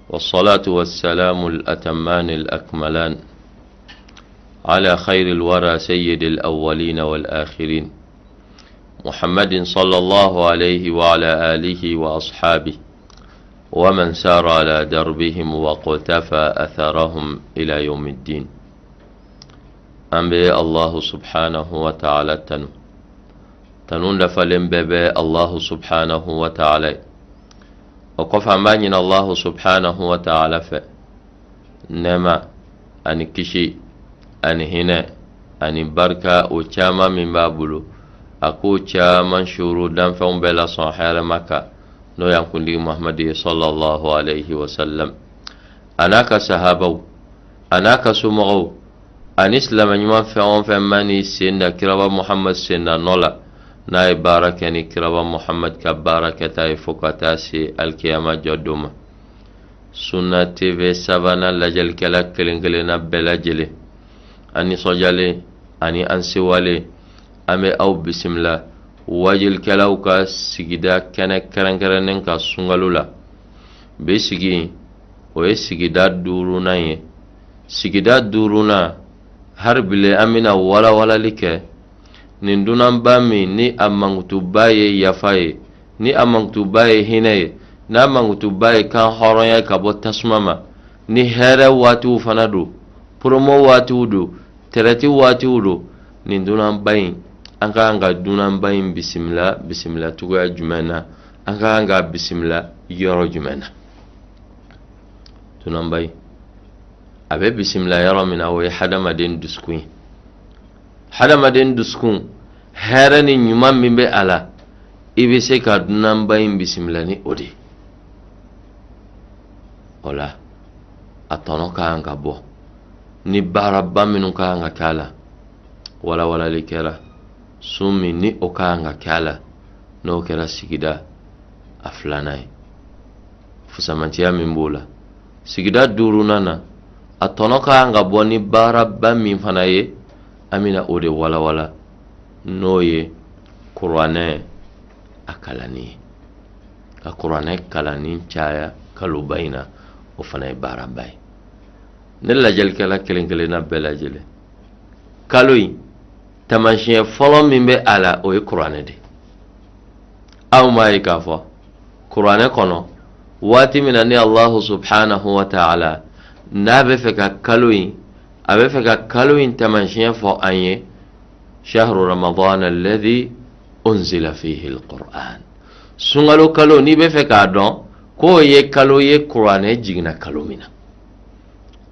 والصلاة والسلام الأتمان الأكملان على خير الورى سيد الأولين والآخرين محمد صلى الله عليه وعلى آله وأصحابه ومن سار على دربهم وقتفى أثرهم إلى يوم الدين an bɛ allahu subhanahu wa ta'ala tanu tanu dafalen bɛɛ bɛ allahu subhanahu wa ta'ala ye o kɔfɛ an b'a ɲini allahu subhanahu wa ta'ala fɛ nɛɛma ani kisi ani hinɛ ani barika o caman min b'a bolo a k'o caman suuru danfɛnw bɛɛ la sɔn hɛrɛma kan n'o y'an kuntigi muhamadu ye sallallahu alaihi wa sallam a n'a ka sahabaw a n'a ka somɔgɔw ani silamɛ ɲuman fɛn o fɛn man'i sen da kiraba muhamad sen da nɔ la n'a ye baara kɛ ni kiraba muhamad ka baara kɛta ye fo ka taa se alikiyama jɔ don ma sunna tv sabanan lajɛlikɛla kelen kelenna bɛɛ lajɛlen an nisɔndiyalen ani an sewalen an bɛ aw bisimila wajulikɛlaw ka sigida kɛnɛ kɛrɛnkɛrɛnnen ka sunkalo la bi sigi o ye sigida duurunan ye sigida duurunan hari bile an bɛna walawalali kɛ nin dunanba min ni a mankutuba ye yafa ye ni a mankutuba ye hinɛ ye n'a mankutuba ye kan hɔrɔnya ka bɔ tasuma ma ni hɛrɛ waatiw fana don promo waatiw don tɛrɛti waatiw don nin dunanba in an ka kan ka dunanba in bisimila bisimila cogoya jumɛn na an ka kan ka bisimila yɔrɔ jumɛn na dunanba in a bɛ bisimila yɔrɔ min na o ye hadamaden dusukun ye hadamaden dusukun hɛrɛ ni ɲuman min bɛ a la i bɛ se ka dunanba in bisimila ni o de ye o la a tɔnɔ ka kan ka bɔ ni baaraba minnu ka kan ka kɛ a la walawalali kɛra sun min ni o ka kan ka kɛ a la n'o kɛra sigida a filanan ye fusamantiya min b'o la sigida duurunan na a tɔnɔ ka kan ka bɔ ni baaraba min fana ye an bɛna o de walawala n'o ye kuranɛ a kalanni ye ka kuranɛ kalanni caya kaloba in na o fana ye baaraba ye ne lajɛlikɛla kelen kelenna bɛɛ lajɛlen kalo in taamasiyɛn fɔlɔ min bɛ a la o ye kuranɛ de aw m'a ye k'a fɔ kuranɛ kɔnɔ waati min na ni allahu subhanahu wa ta'ala n'a bɛ fɛ ka kalo in a bɛ fɛ ka kalo in taamasiyɛn fɔ an ye shahru ramadan alladhi unzila fihi alquran sunkalo kalo n'i bɛ fɛ k'a dɔn k'o ye kalo ye kuranɛ jiginna kalo min na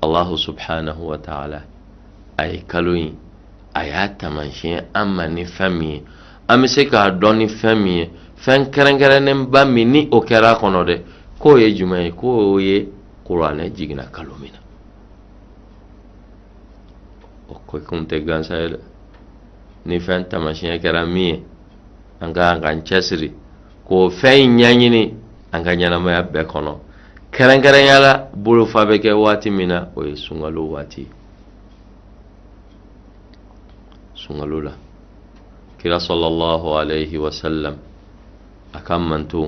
allahu subhanahu wa ta'ala a ye kalo in a y'a taamasiyɛn an ma ni fɛn min ye an bɛ se k'a dɔn ni fɛn min ye fɛn kɛrɛnkɛrɛnnenba min ni o kɛra a kɔnɔ dɛ k'o ye jumɛn ye k'o ye kuranɛ jiginna kalo min na o ko kun tɛ gansan ye dɛ ni fɛn taamasiyɛn kɛra min ye an ka kan k'an cɛsiri k'o fɛn in ɲɛɲini an ka ɲɛnamaya bɛɛ kɔnɔ kɛrɛnkɛrɛnya la bolofa bɛ kɛ waati min na o ye sunkalo waati ye sunkalo la kira sallallahu alaihi wasallam a ka mantonw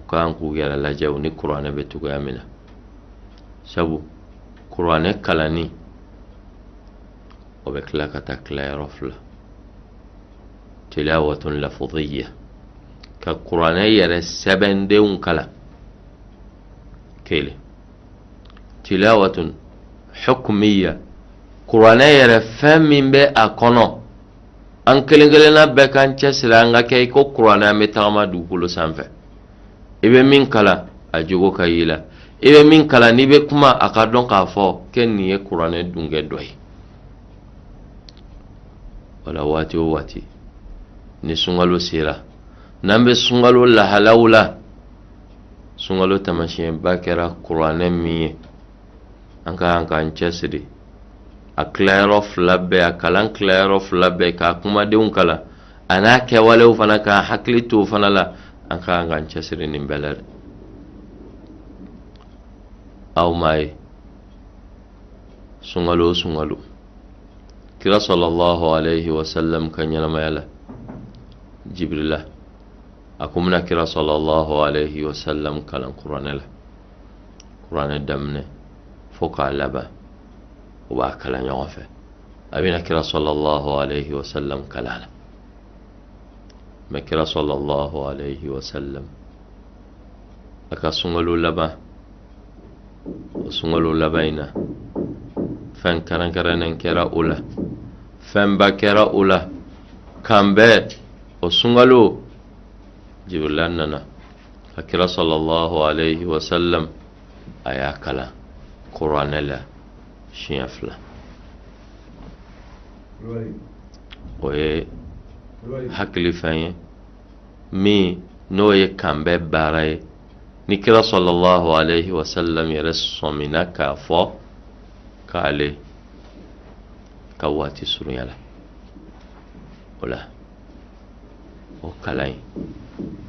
u ka kan k'u yɛrɛ lajɛ u ni kuranɛ bɛ cogoya min na sabu kuranɛ kalanni o bɛ tila ka taa tilayɔrɔ fila tilawatun lafudhiya ka kuranɛ yɛrɛ sɛbɛndenw kalan kelen tilawatun hukumiya kuranɛ yɛrɛ fɛn min bɛ a kɔnɔ an kelen kelenna bɛɛ k'an cɛsiri an ka kɛ i ko kuranɛ an bɛ tagama dugukolo sanfɛ i bɛ min kalan a jogo ka y'i la i bɛ min kalan n'i bɛ kuma a ka dɔn k'a fɔ kɛ nin ye kuranɛ dunkɛ dɔ ye o la waati o waati ni sunkalo sera n'an bɛ sunkalo lahalaw la sunkalo taamasiyɛnba kɛra kuranɛ min ye an ka kan k'an cɛsiri a tilayɔrɔ fila bɛɛ a kalan tilayɔrɔ fila bɛɛ k'a kumadenw kalan a n'a kɛwalew fana k'an hakili to o fana la an ka kan k'an cɛsiri nin bɛɛ la dɛ aw m'a ye sunkalo o sunkalo kira sallallahu alaihi wasallam ka ɲɛnamaya la jibirila a kun bɛ na kira sallallahu alaihi wasallam kalan kuranɛ la Kuranɛ daminɛ fo k'a laban, u b'a kalan ɲɔgɔn fɛ. A bɛna kira sallallahu alaihi wasallam kalan la, mɛ kira sallallahu alaihi wasallam a ka sunkalo laban, o sunkalo laban in na, fɛn kɛrɛnkɛrɛnnen kɛra o la, fɛnba kɛra o la. Kan bɛɛ o sunkalo, Jibirila nana ka kira sallallahu alaihi wasallam, a y'a kalan kuranɛ la siɲɛ fila. O ye hakili fɛn ye min n'o ye kanbɛn baara ye, ni kira sallallahu alaihi wasallam yɛrɛ sɔmina k'a fɔ k'ale ka waati surunya la. O la, o kalan in,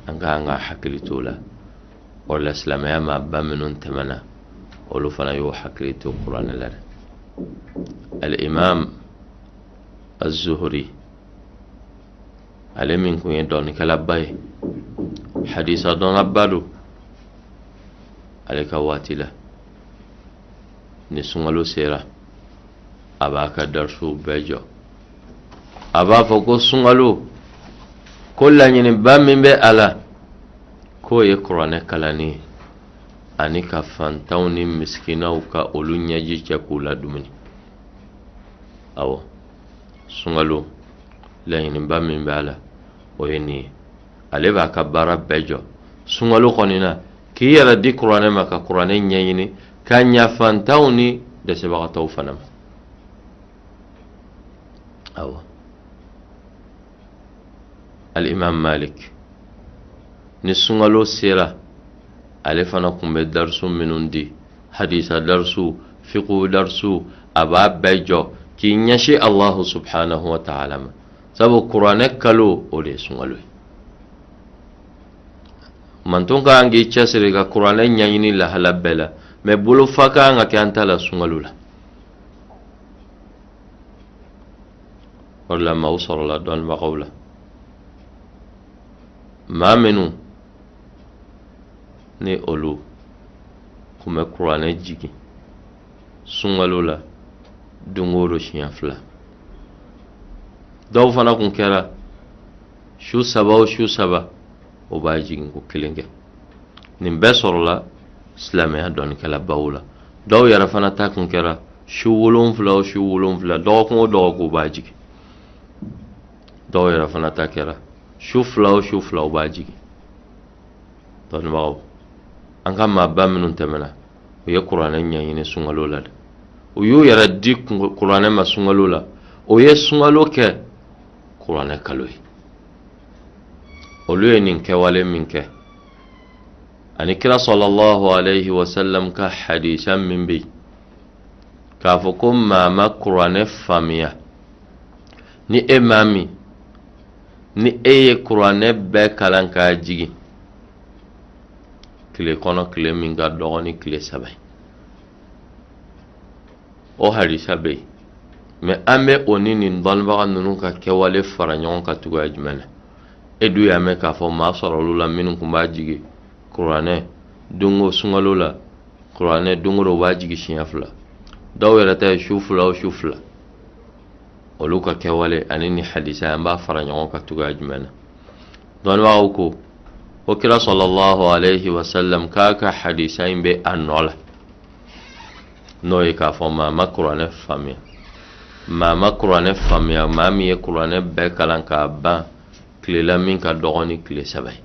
an ka kan ka hakili t'o la. O la, silamɛya maaba minnu tɛmɛna, olu fana y'o hakili to kuranɛ la dɛ. Al-imam az-Zuhri, ale min kun ye dɔnnikɛlaba ye, hadisa dɔnnaba don, ale ka waati la, ni sunkalo sera, a b'a ka darisuw bɛɛ jɔ. A b'a fɔ ko sunkalo ko laɲiniba min bɛ a la, k'o ye kuranɛ kalanni ye ani ka fantanw ni misikinaw ka olu ɲɛji cɛ k'u ladumuni. Awɔ, sunkalo laɲiniba min bɛ a la, o ye nin ye. Ale b'a ka baara bɛɛ jɔ sunkalo kɔni na, k'i yɛrɛ di kuranɛ ma, ka kuranɛ ɲɛɲini ka ɲa fantanw ni dɛsɛbagatɔw fana ma. Awɔ, Alimam Malik, ni sunkalo sera, ale fana kun bɛ darisu minnu di, hadisa darisu, fiqhu darisu, a b'a bɛɛ jɔ k'i ɲɛsin Allahu subhanahu wa ta'ala ma, sabu kuranɛ kalo, o de ye sunkalo ye. Manton ka kan k'i cɛsiri ka kuranɛ ɲɛɲini lahala bɛɛ la, mɛ bolofa ka kan ka kɛ an ta la sunkalo la. O de la, maaw sɔrɔla dɔnnibagaw la, maa minnu ni olu kun bɛ kuranɛ jigin sunkalo la don o don siɲɛ fila. Dɔw fana kun kɛra su saba o su saba, o b'a jigin ko kelen kɛ. Nin bɛɛ sɔrɔla silamɛya dɔnnikɛlabaw la. Dɔw yɛrɛ fana ta kun kɛra su 7 o su 7, dɔgɔkun o dɔgɔkun, u b'a jigin. Dɔw yɛrɛ fana ta kɛra su 2 o su 2, u b'a jigin. Dɔnnibagaw, an ka maaba minnu tɛmɛna, u ye kuranɛ ɲɛɲini sunkalo la dɛ. U y'u yɛrɛ di kuranɛ ma sunkalo la. O ye sunkalo kɛ kuranɛ kalo ye. Olu ye nin kɛwale min kɛ, ani kira sallallahu alaihi wasallam ka hadisa min bɛ yen k'a fɔ ko maa ma kuranɛ faamuya, ni e maa min ni e ye kuranɛ bɛɛ kalan k'a jigin tile kɔnɔ, tile min ka dɔgɔ ni tile 3 ye, o hadisa bɛ yen. Mɛ an bɛ o ni nin dɔnnibaga ninnu ka kɛwale fara ɲɔgɔn kan cogoya jumɛn na? E dun y'a mɛn k'a fɔ maa sɔrɔ olu la minnu tun b'a jigin kuranɛ don o sunkalo la, kuranɛ don o don u b'a jigin siɲɛ fila, dɔw yɛrɛ ta ye su 2 o su 2. Olu ka kɛwale ani ni hadisa, an b'a fara ɲɔgɔn kan cogoya jumɛn na? Dɔnnibagaw ko o kira sallallahu alaihi wasallam k'a ka hadisa in bɛ a nɔ la, n'o ye k'a fɔ maa ma kuranɛ faamuya, maa ma kuranɛ faamuya, maa min ye kuranɛ bɛɛ kalan k'a ban tile la min ka dɔgɔ ni tile 3 ye.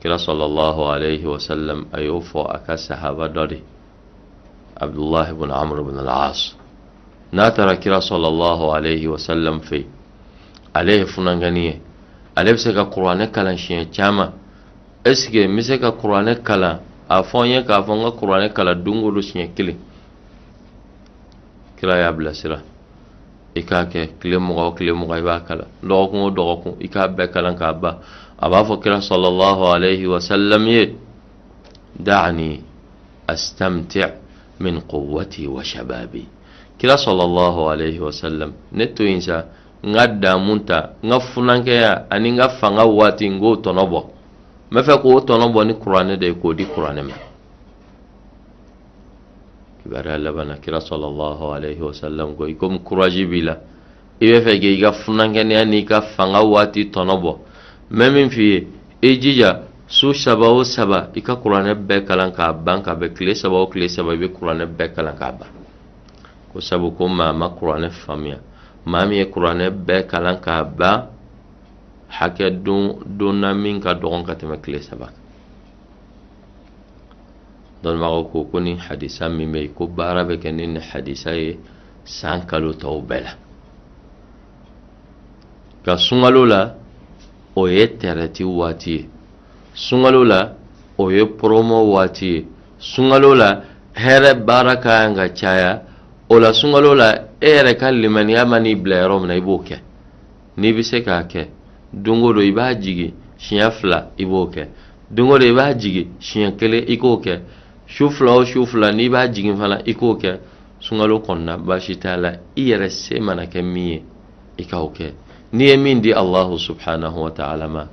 Kira sallallahu alaihi wasallam a y'o fɔ a ka sahaba dɔ de, Abdullahi ibn Amr ibn al-As. N'a taara kira sallallahu alaihi wasallam fɛ yen, ale ye funankɛni ye, ale bɛ se ka kuranɛ kalan siɲɛ caman. Est ce que n bɛ se ka kuranɛ kalan? A fɔ n ye k'a fɔ n ka kuranɛ kalan don o don siɲɛ kelen. Kira y'a bilasira: i k'a kɛ tile 20 o tile 20, i b'a kalan dɔgɔkun o dɔgɔkun, i k'a bɛɛ kalan k'a ban. A b'a fɔ kira sallallahu alaihi wasallam ye: da'ani astamti' min quwwati wa shababi. Kira sallallahu alaihi wasallam, ne to yen sa, n ka damu ta, n ka funankɛya ani n ka fanga waati, n k'o tɔnɔ bɔ. N bɛ fɛ k'o tɔnɔ bɔ ni kuranɛ de ye, k'o di kuranɛ ma. Kibaruya laban na, kira sallallahu alaihi wasallam ko i komi courage b'i la, i bɛ fɛ k'i ka funankɛniya n'i ka fanga waati tɔnɔ bɔ, n bɛ min f'i ye, i jija su saba o saba i ka kuranɛ bɛɛ kalan k'a ban, ka bɛn tile saba o tile saba i bɛ kuranɛ bɛɛ kalan k'a ban. Ko sabu ko maa ma kuranɛ faamuya, maa min ye kuranɛ bɛɛ kalan k'a ban hakɛ don donna min ka dɔgɔn ka tɛmɛ tile saba kan. Dɔnnibagaw ko ko ni hadisa min bɛ yen, ko baara bɛ kɛ ni nin hadisa ye san kalo tɔw bɛɛ la. Ka sunkalo la, o ye tɛrɛti waati ye. Sunkalo la, o ye promo waati ye. Sunkalo la, hɛrɛ baara ka kan ka caya o la. Sunkalo la, e yɛrɛ ka limaniya man'i bila yɔrɔ min na, i b'o kɛ. N'i bɛ se k'a kɛ don o don i b'a jigin siɲɛ fila, i b'o kɛ. Don o don i b'a jigin siɲɛ kelen, i k'o kɛ. Su fila o su fila, n'i b'a jigin fana, i k'o kɛ. Sunkalo kɔnɔna, baasi t'a la. I yɛrɛ se mana kɛ min ye, i k'o kɛ. N'i ye min di Allahu subhanahu wa ta'ala ma,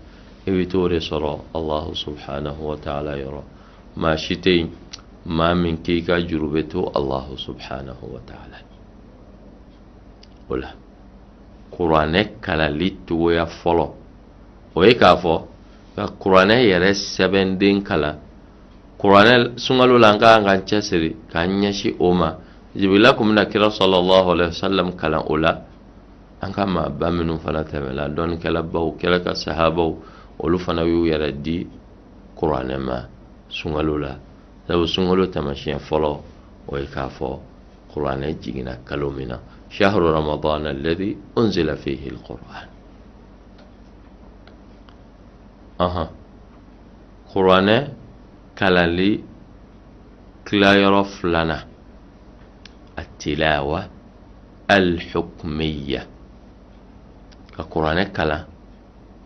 i bɛ t'o de sɔrɔ Allahu subhanahu wa ta'ala yɔrɔ. Maa si tɛ yen maa min k'i ka juru bɛ to Allahu subhanahu wa ta'ala o la. Kuranɛ kalanli cogoya fɔlɔ, o ye k'a fɔ ka kuranɛ yɛrɛ sɛbɛnden kalan. Kuranɛ sunkalo la, an ka kan k'an cɛsiri k'an ɲɛsin o ma. Jibirila kun bɛna kira sallallahu alaihi wasallam kalan o la. An ka maaba minnu fana tɛmɛna, dɔnnikɛlabaw, kira ka sahabaw, olu fana y'u yɛrɛ di kuranɛ ma sunkalo la, sabu sunkalo taamasiyɛn fɔlɔ, o ye k'a fɔ kuranɛ jiginna kalo min na, shahru ramadan alladhi unzila fihi alquran. Ahan, kuranɛ kalanli tilayɔrɔ filanan, atilawa alhukmiya, ka kuranɛ kalan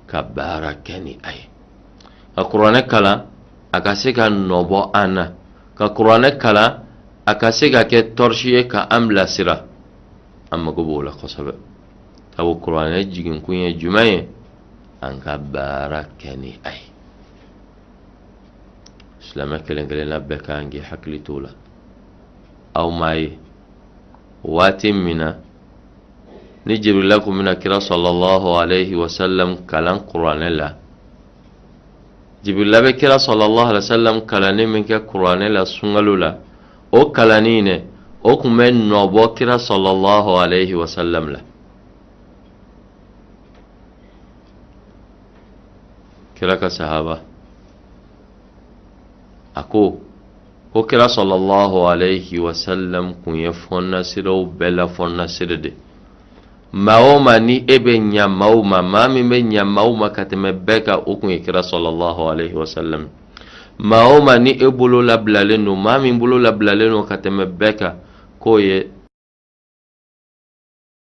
ka baara kɛ ni a ye, ka kuranɛ kalan a ka se ka nɔ bɔ an na, ka kuranɛ kalan a ka se ka kɛ tɔrisi ye ka an bilasira. An mago b'o la kosɛbɛ, sabu kuranɛ jiginkun ye jumɛn ye? An ka baara kɛ ni a ye. Silamɛ kelen kelenna bɛɛ ka kan k'i hakili t'o la. Aw m'a ye waati min na ni Jibirila kun bɛna kira sallallahu alaihi wasallam kalan kuranɛ la, Jibirila bɛ kira sallallahu alaihi wasallam kalanni min kɛ kuranɛ la sunkalo la, o kalanni in dɛ, o kun bɛ nɔ bɔ kira sallallahu alaihi wasallam la. Kira ka sahaba a ko ko kira sallallahu alaihi wasallam kun ye fɔnnasiraw bɛɛ la fɔnnasiri de. Maa o maa ni e bɛ ɲa maaw ma, maa min bɛ ɲa maaw ma ka tɛmɛ bɛɛ kan, o kun ye kira sallallahu alaihi wasallam. Maa o maa ni e bolo labilalen don, maa min bolo labilalen don ka tɛmɛ bɛɛ kan, k'o ye